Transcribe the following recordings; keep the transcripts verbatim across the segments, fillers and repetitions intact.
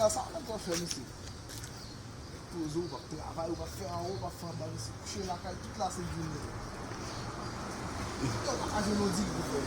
Sa, sa w t ap fè, mesye? Poze, ou p ap travay, ou p ap fè anwo, ou p ap fè anba, mesye. Kouche lakay tout la, se jounen. Yo, pa ka jwenn yon dil pou fè.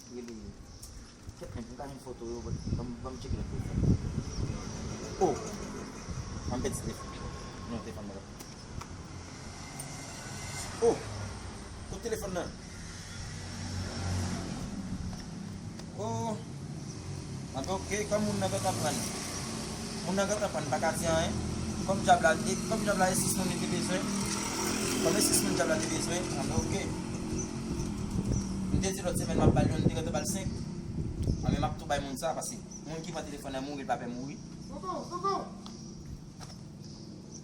Rele. Kèt, men, m ka jwenn foto yo, but ban m, ban m tcheke nan telefòn. Oh! An m pèdi telefòn. Non, telefòn mwen la. Oh! Kot telefòn nan? Oh! Anben, ok, kòm moun nan gentan pran. Moun nan gentan pran, m pa ka di anyen. Kòm dyab la, e, kòm dyab la e sis moun li te bezwen. Kòm e sis moun dyab la te bezwen, anben, ok. M te di lòt semèn m ap ba l youn, m te gentan ba l senk. Anben, m ap tou bay moun sa, paske moun ki pran telefòn nan mouri, l pa pè mouri. Tonton, tonton.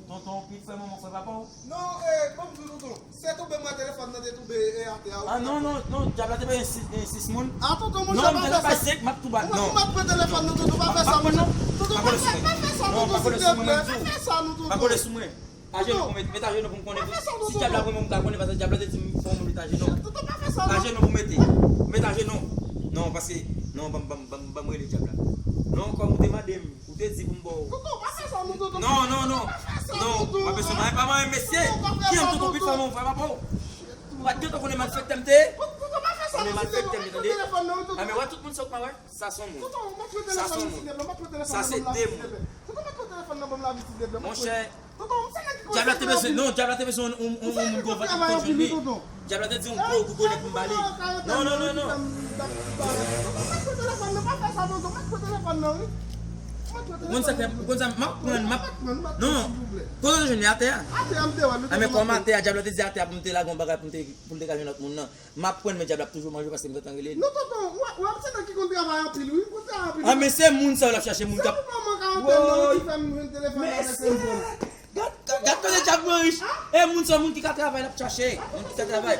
Tonton, pi frè manman, frè papa w? Non, eh, ban m di w, tonton. Se tonbe mwen telefòn nan te tonbe, eh, atè a, wi. Ah, non, non, non, dyab la te bay sis, eh, sis moun. Ah, tonton, monchè, pa fè sa. Non, m te bay senk, m ap tou ba l. Non. Ou mèt pran telefòn nan, tonton, pa fè sa, monchè. Tonton, pa fè, pa fè sa, tonton, silvouplè. Pa fè sa, non, tonton. Pa kole sou mwen. Ajenou pou mete, met ajenou pou m konnen. Pa fè sa, tonton. Si dyab la pou mwen, m ka konnen, paske dyab la te di m fò moun met ajenou. Tonton, pa fè sa, non. Ajenou pou mete. Met ajenou. Non, paske, non, ban m, ban m, ban m, ban m rele dyab la. Non, kòm ou te mande m, ou te di pou m ba w. Tonton, pa fè sa, non, tonton. Non, non, non. Tonton, pa fè sa, tonton. Non, pa bezwen, pa, pa, mesye. Tonton, pa fè sa, tonton. Kiyès tonton, pi fò, mon frè, papa w? Ou pa t gentan konnen malfektè m te ye? Tonton, pa fè sa, tonton. Konnen malfektè m te, tande? Tonton, pa fè sa, tonton. Ah, men wè tout moun sa w pa wè? Sa se yon moun. Tonton, mwen pran telefòn nan, silvouplè, mwen pran telefòn nan, ban m la, silvouplè. Tonton, mwen pran telefòn nan, ban m la, silvouplè. Monchè, dyab la te bezwen, non, dyab la te bezwen yon, yon, yon, yon moun gwo vant pou jwenn li. Dyab la te di yon gwo, gwo nèg pou m ba li. Non, non, non, non. Ou konn sa fè, ou konn sa, m ap pran, m ap, non. Kote w jwenn li atè a? Atè a, m te wè, men kòm atè a, dyab la te di atè a pou m te lage yon bagay pou m te, pou l te ka jwenn lòt moun nan. M ap pran, men dyab la ap toujou manje w paske m gentan rele li. Non, tonton, ou, ou wè, m se nèg ki konn travay anpil, wi. M konn travay anpil. Ah, men se moun sa yo l ap chache, moun k ap. Se pou manman karantèn nan, wi, ki fè m jwenn telefòn nan avèk telefòn. Gad, gad, gad kote dyab mwen rich. E moun sa, moun ki ka travay l ap chache. Moun ki ka travay.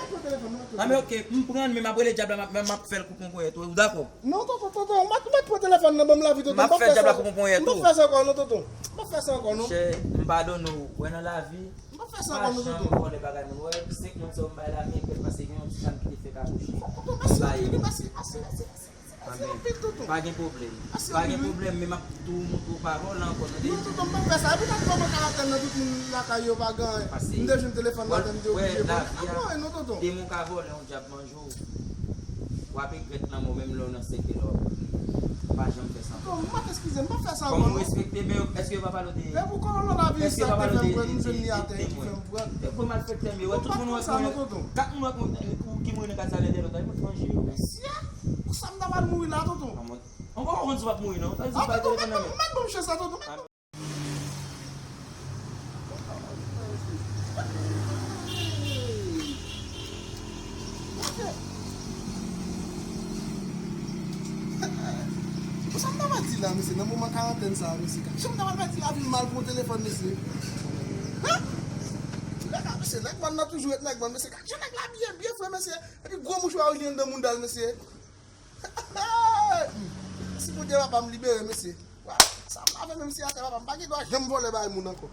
Ah, men ok, m pran, men m ap rele dyab la, m ap, m ap fè l kou konponyèt, ou dakò? Non, tonton, tonton, m ap, m ap pran telefòn nan, ban m lavi, tonton. M ap fè dyab la kou konponyèt, ou. M p ap fè sa ankò, non, tonton. M p ap fè sa ankò, non. Chè, m padone w, wè nan lavi. M p ap fè sa ankò, non, tonton. Pa janm vòlè bagay moun. Wè, senk moun sa yo m bay la, men pèt paske gen yon ti dam ki te fèk akouche. Tonton, mèsi anpil, mèsi, mèsi, mèsi, mèsi. Mèsi anpil, tonton. Pa gen pwoblèm. Pa gen pwoblèm, men m ap tou montre w pa vòlè ankò, tande? Non, tonton, m p ap fè sa. E poutèt manman karantèn nan, tout moun lakay yo pa gen anyen. M te jwenn telefòn nan, m te oblije vòlè. Ah, non, non, tonton. Demen w ka vòlè, yon dyab manje w. W ap regrèt lanmò menm lè w nan sèkèl w ap mouri. Pa janm fè sa ankò. Tonton, m ap eskize, m p ap fè sa ankò, non. Kòm ou respekte, men èske yo pa pale w de, èske yo pa pale w de, de, de, de mwen? Gwo malfektè m yo, wè, tout moun wè mwen, kat moun wè mwen, ou ki mouri nan kat sa lè de lòt, ay mwen manje yo. Mesye, pou sa m ta pral mouri la, tonton. Ankò w konn si w ap mouri, non? Sa vle di bay telefòn nan men. Mèt ban m chans la, tonton. Mèt ban m. Mesye, nan moman karantèn sa a, mesye, gad jan m ta pral pèdi lavi m mal pou yon telefòn, mesye. Hein? Nèg la, mesye, nèg bòn nan toujou ret nèg bòn, mesye, gad jan nèg la abiye byen fre, mesye. Epi gwo mouchwa li anndan mounda l, mesye. Si Bondye papa m libere, mesye. Wa, sa m lave menm si atè, papa m pa gen dwa janm vòlè bay moun ankò.